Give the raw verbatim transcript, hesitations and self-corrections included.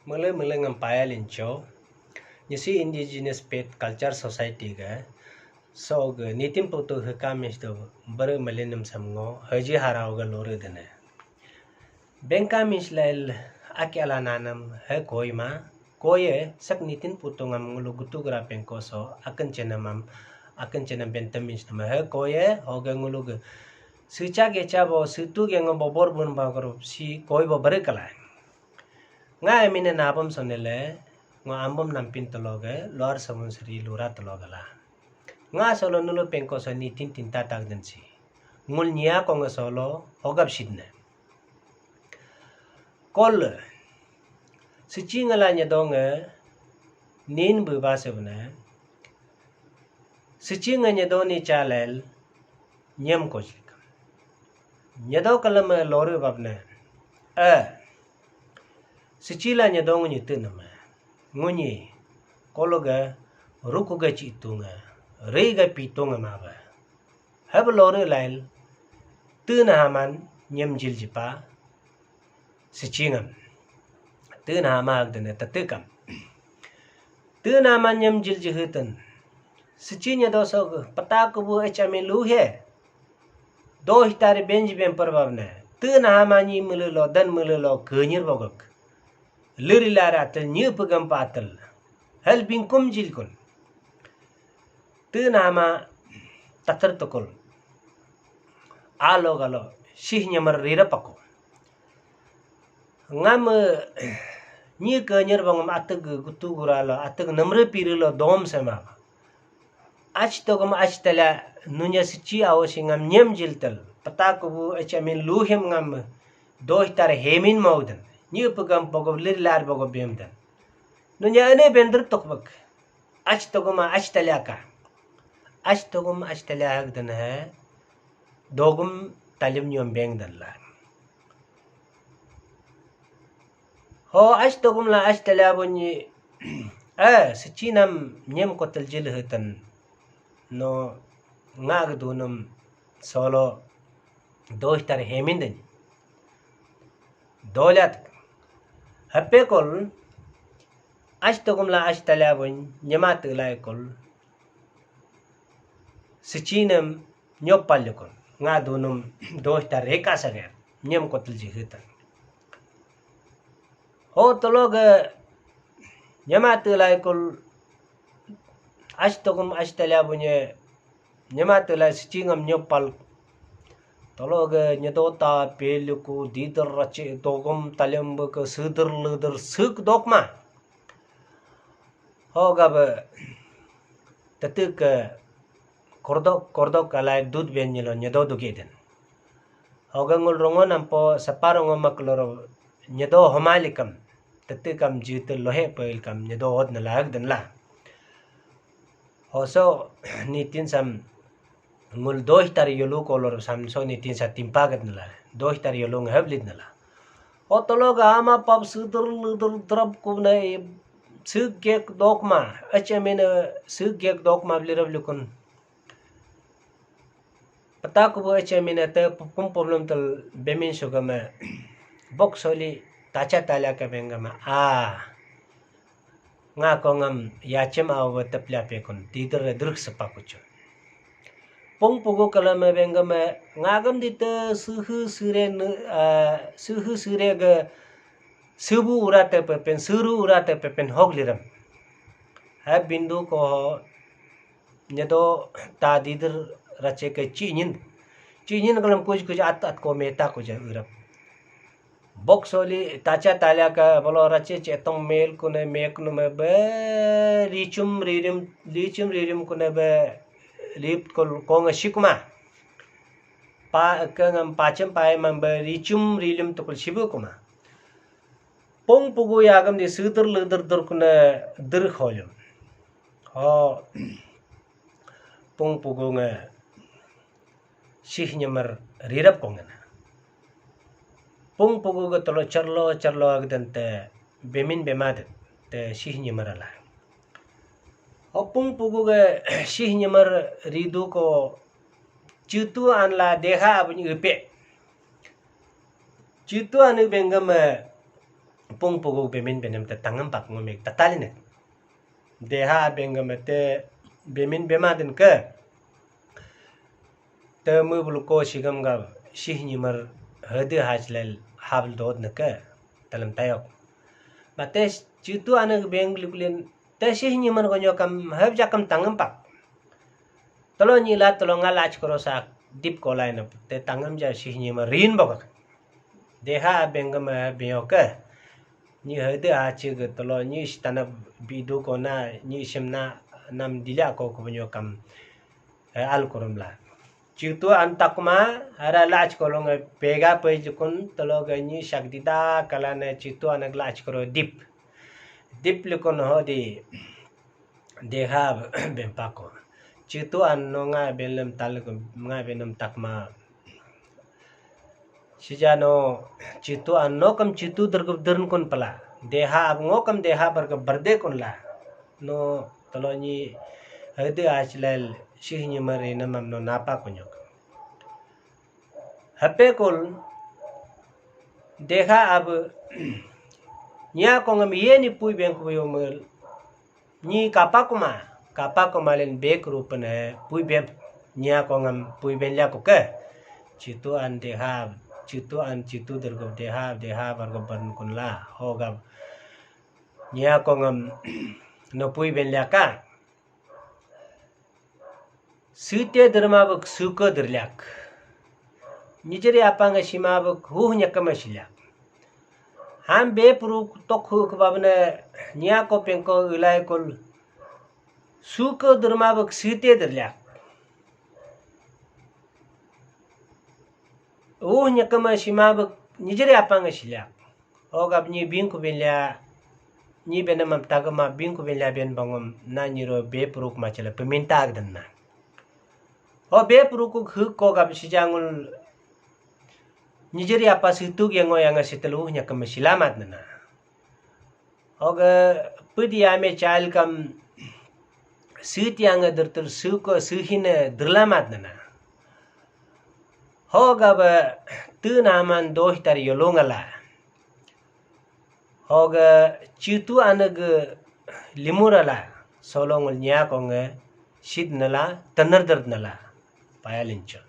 Mele mele ngam paya lincho. Nyishi Indigenous Faith Culture Society ga so ga nitin putu heka mis do bere melinam sam ngo haji harau ga lore dene. Bengka mis lail aki ala nanam he koi ma koye sak nitin putu ngam ngulu gutu gra pengko so akan chenam am akan chenam bentem mis nama he koye hoga ngulu ga sicha gecha bo situ ge ngo bobor bun ba group si koi bo bere kala. Nga emine nabam sonele ngo ambam nampin tologe luar samun seri lura tologe la. Nga solo nulu pengko so nitin tinta tak den si. Ngul nia konge solo hogap sidne. Kol sichi ngala nyedonge nin beba sebne. Sichi nge nyedoni chalel nyem kojlik. Nyedo kalame lori babne. Eh. Sichila nyedong nyi tenama. Ngunyi kologa rukuga chitunga riga pitunga maba. Hab lori lail tena haman nyem jil jipa. Sichingam tena hama agdene tatekam tena haman nyem jil jihutan. Sichinya doso pata kubu echami luhe. Doh tari benji bempar babne. Tena hama nyi melelo dan melelo kenyir bogok. Liri lara atel nyi pegam pa atel. Hal bingkum jilkun. Tena hama tatar tukul. Alo galo sih nyamar rira paku. Ngam nyi kenyir bangam ateg gutu guralo ateg namre pirilo dom sema. Ach togum ach tala nunya sichi awo si ngam nyem jiltel. Pata kubu ach amin luhem ngam doh tar hemin mauden. Nyi pegam bogob lir lar bogob bemden. Nunya ane bender tokbek. Ach togum ach tala ka. Ach togum ach tala hagden he. Dogum talim nyom bengden la. Ho ach togum la ach tala bunyi. Eh, sichinam nyem kotel jil hetan. No ngag dunum solo doh tar hemin den. Dolat hape kol ach togum la ach tala bun nyema telai kol. Sichinam nyopal lukun nga dunum doh tar reka sager nyem kotel jihutan. Ho tologe nyema telai kol ach togum ach tala bunye nyema telai sichingam nyopal. Tologe nyedota peluku didar rache dogum talembe ke seder leder sek dokma. Hoga be tetek ke kordok kordok alai dud ben nyelo nyedo duge den. Hoga ngul rongo nampo sapa rongo makloro nyedo homalikam tetek kam jite lohe pel kam nyedo hod nalag den la. Hoso nitin sam ngul doh tar yolu kolor sam so nitin sa timpa gat nala. Doh tar yolu ngahab lid nala. Otologa ama pap sudur ludur drap kuna sugek dokma. Acha mena sugek dokma blirab lukun. Pata kubu acha mena te pum problem tel bemin sugama. Bok soli tacha tala ka bengama. Ah. Nga kongam yachem awa teplia pekun tidur duruk sepakuchu. Pung pugu kalame bengame ngagam dite suhu sure suhu sure ge subu urate pepen suru urate pepen hog liram. Ha bindu ko nyedo ta didir rache ke chinyin chinyin kalam kuj kuj at at ko meta kuj urap. Bok soli tacha talia ka bolo rache chetong mel kune mek nume be richum ririm richum ririm kune be rip kol konga shikuma. Pa kengam pachem pae mam be richum ririm tukul shibu kuma. Pung pugu yagam di sudur ludur dur kune dur khoyum. Ho pung pugu nge sih nyemar rirap kongena. Pung pugu ge tolo charlo charlo agden te bemin bemaden te sih nyemar ala. Ho pung pugu ge sih nyemar ridu ko chutu anla deha abun upe. Chutu anu bengam pung pugu bemin benem te tangam pak ngumik tatalinek. Deha bengam te bemin bema din ke. Te mu bulu ko sigam ga sih nyimar hede hachlel habl dod neke talam tayok. Mate citu anak beng likulin te sih nyimar gonyo kam heb jakam tangam pak. Telo nyi la telo nga lach koro sa dip kolai na te tangam ja sih nyimar rin bokak. Deha bengam beyoke. Nyi hede achi ge telo nyi sitanap bidu kona nyi simna nam dilia ko kubanyo kam. Al kurum la. Citu an takma ara lach kolong pega pejukun telo ge nyi sakdida kalane citu anak lach koro dip. Dip likun ho di deha bempako. Citu an no nga benlem tal nga benam takma. Sijano citu an no kam citu dergup dern kun pala. Deha ab ngo kam deha barga berde kun la. No telo nyi hede achlel sih nyimar inam am no napa kunyok. Hape kul deha ab nya kongam ye ni pui beng kuyo mel. Nyi kapa kuma, kapa kuma len bek rupen he pui bep nya kongam pui ben lia kuke. Citu an deha, citu an citu dergo deha, deha bargo barn kun la. Hogab nya kongam no pui ben lia ka. Sute derma bek suke derliak. Nijeri apa nge sima bek huh nyakama siliak. Ham be puru tok huh kebabne nya ko pengko ulai kul suke derma bek sute derliak. Uh nyakama sima bek nijeri apa nge siliak. Ogab nyi bingku binlia nyi benam am tagama bingku binlia ben bangum na nyiro be puruk ma chela peminta agdan na. O be puruk huk ko gab sijangul nijeri apa situk yang ngo yang sitelu nya kama silamat nana. Oga pedi ame chal kam siti yang dertel suko suhine derlamat nana. Hoga ba tu naman doh tar yolongala. Hoga citu anaga limurala solongul nya konge sid nala tanar dard nala paya lincho.